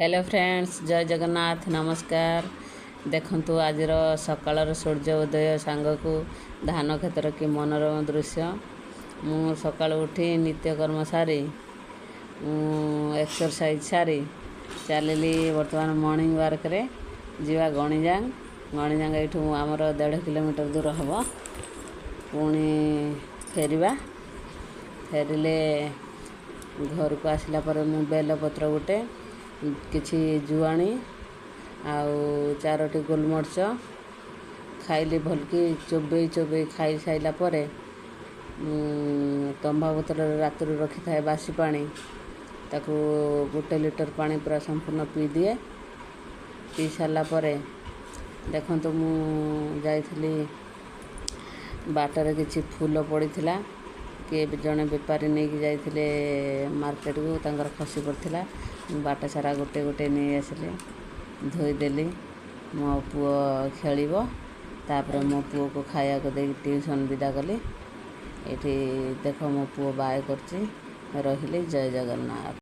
Hello friends, ଜୟ ଜଗନ୍ନାଥ, ନମସ୍କାର। ଦେଖନ୍ତୁ, ଆଜିର ସକାଳର ସୂର୍ଯ୍ୟ ଉଦୟ ସାଙ୍ଗକୁ ଧାନ କ୍ଷେତର କି ମନୋରମ ଦୃଶ୍ୟ। ମୁଁ ସକାଳୁ ଉଠି ନିତ୍ୟକର୍ମ ସାରି, ମୁଁ ଏକ୍ସରସାଇଜ୍ ସାରି ଚାଲିଲି ବର୍ତ୍ତମାନ ମର୍ଣ୍ଣିଂ ୱାର୍କରେ। ଯିବା ଗଣିଜାଙ୍ଗ। ଗଣିଜାଙ୍ଗ ଏଇଠୁ ଆମର 1.5 କିଲୋମିଟର ଦୂର ହେବ। ପୁଣି ଫେରିବା। ଫେରିଲେ ଘରକୁ ଆସିଲା ପରେ ମୁଁ ବେଲପତ୍ର ଗୋଟେ, କିଛି ଜୁଆଣି ଆଉ ଚାରୋଟି ଗୋଲମରିଚ ଖାଇଲି। ଭଲକି ଚୋବେଇ ଚୋବେଇ ଖାଇସାରିଲା ପରେ ମୁଁ ତମ୍ବା ବୋତଲରେ ରାତିରୁ ରଖିଥାଏ ବାସି ପାଣି, ତାକୁ 1 ଲିଟର ପାଣି ପୁରା ସମ୍ପୂର୍ଣ୍ଣ ପିଇଦିଏ। ପିଇ ସାରିଲା ପରେ ଦେଖନ୍ତୁ, ମୁଁ ଯାଇଥିଲି, ବାଟରେ କିଛି ଫୁଲ ପଡ଼ିଥିଲା। କିଏ ଜଣେ ବେପାରୀ ନେଇକି ଯାଇଥିଲେ ମାର୍କେଟକୁ, ତାଙ୍କର ଖସି ପଡ଼ିଥିଲା। ମୁଁ ବାଟ ସାରା ଗୋଟେ ଗୋଟେ ନେଇ ଆସିଲି, ଧୋଇଦେଲି। ମୋ ପୁଅ ଖେଳିବ। ତାପରେ ମୋ ପୁଅକୁ ଖାଇବାକୁ ଦେଇକି ଟ୍ୟୁସନ୍ ବିଦା କଲି। ଏଇଠି ଦେଖ, ମୋ ପୁଅ ବାଏ କରୁଛି। ରହିଲି, ଜୟ ଜଗନ୍ନାଥ।